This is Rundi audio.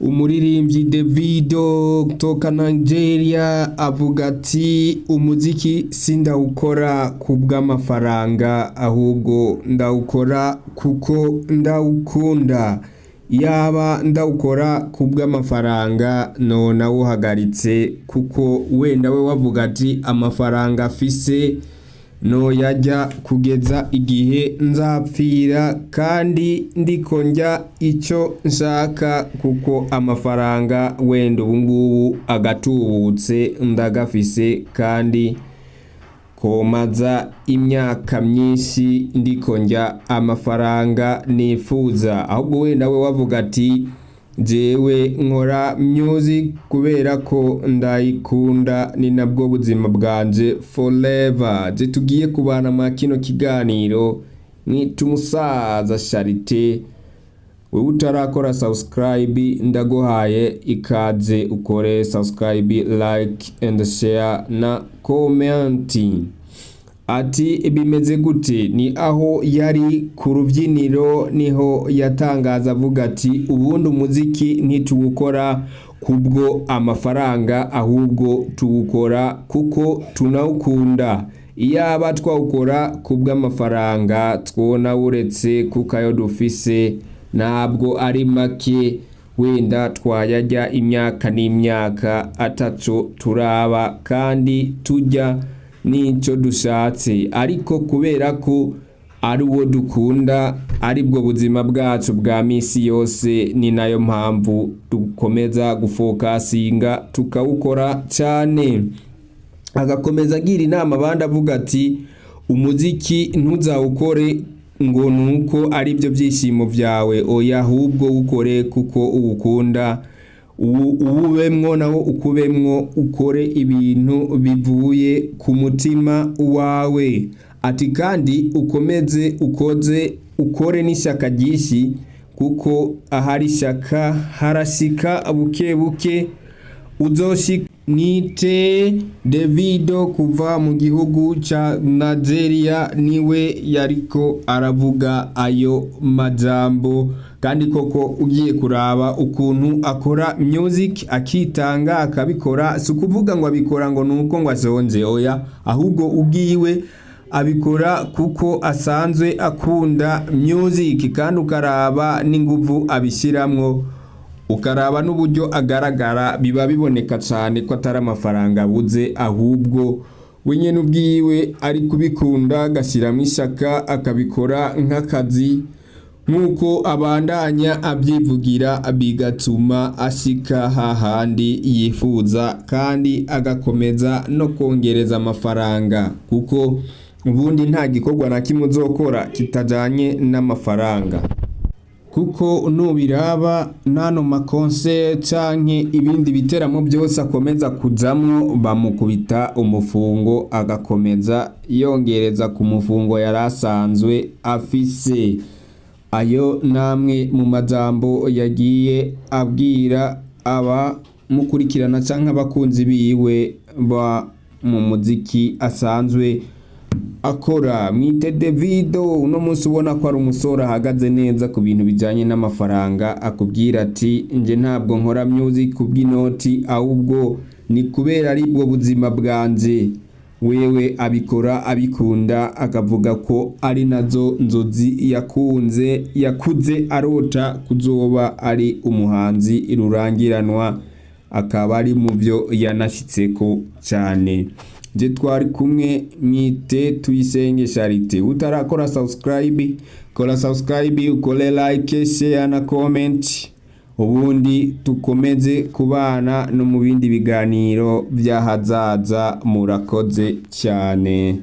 Umuririmbyi Davido kutoka Nigeria avuga ati: "Umuziki sindawukora kubw'amafaranga, ahubwo ndawukora kuko ndawukunda. Yaba ndawukora kubw'amafaranga nonawuhagaritse." Kuko wenda we wavuga ati amafaranga afise noyarya kugeza igihe nzapfira, kandi ndiko ndya icyo nshaka, kuko amafaranga wenda ubungubu agatubutse ndagafise, kandi komaza imyaka myinshi ndiko ndya amafaranga nifuza. Ahubwo wenda we wavuga ati: "Jewe nkora music kubera ko ndayikunda, ni nabwo buzima bwanje forever." Je tugiye kubana mwa kino kiganiro mwita umusaza Charite. Wewe utarakora subscribe, ndaguhaye ikaze ukore subscribe, like and share na comment. Ati bimeze gute? Ni aho yari ku rubyiniro, niho yatangaza avuga ati: "Ubundi umuziki ntituwukora kubwo amafaranga, ahubwo tuwukora kuko tunawukunda. Iyaba twawukora kubw'amafaranga twonawuretse, kuko ayo dufise ntabwo ari make, wenda twayarya imyaka n'imyaka ataco turaba, kandi turya n'icyo dushatse. Ariko kubera ko ari uwo dukunda, ari bwo buzima bwacu bwa misi yose, ni nayo mpamvu dukomeza gufokasinga tukawukora cyane." Agakomeza agira inama abandi avuga ati: "Umuziki ntuzawukore ngo nuko ari byo byishimo byawe, oya, ahubwo wukore kuko uwukunda, uwubemwo nawo ukubemwo, ukore ibintu bivuye ku mutima wawe." Ati kandi ukomeze ukoze, ukore n'ishyaka ryinshi, kuko ahari ishyaka harashika buke buke uzoshika. Mwite Davido kuva mu gihugu ca Nigeria, niwe yariko aravuga ayo majambo. Kandi koko ugiye kuraba ukuntu akora music, akitanga, akabikora, si ukuvuga ngo abikora ngo nuko ngo ashonje, oya, ahubwo ubwiwe abikora kuko asanzwe akunda music. Kandi ukaraba n'inguvu abishiramwo, ukaraba n'uburyo agaragara, biba biboneka cyane ko atari amafaranga abuze, ahubwo we nyene ubwiwe ari kubikunda, agashyiramo ishyaka, akabikora nk'akazi nk'uko abandanya abyivugira, bigatuma ashika hahandi yifuza, kandi agakomeza no kongereza amafaranga, kuko ubundi nta gikorwa na kimwe uzokora kitajanye n'amafaranga. Kuko nubiraba nano ma concert canke ibindi biteramo byose akomeza kujamwo, bamukubita umufungo, agakomeza yongereza ku mufungo yari asanzwe afise. Ayo namwe mu majambo yagiye abwira abamukurikirana canke abakunzi biwe ba mu muziki asanzwe akora. Mwite Davido, uno munsi ubona ko ari umusore ahagaze neza ku bintu bijanye n'amafaranga, akubwira ati: "Nje ntabwo nkora music kubw'inoti, ahubwo ni kubera ari bwo buzima bwanje." Wewe abikora abikunda, akavuga ko ari nazo nzozi yakunze, yakuze arota kuzoba ari umuhanzi rurangiranwa, akaba ari mu byo yanashyitseko cyane. Je twari kumwe, mwite Tuyisenge Charite. Utarakora subscribe, kora subscribe, ukore like, share na comment, ubundi tukomeze kubana no mu bindi biganiro by'ahazaza. Murakoze cyane.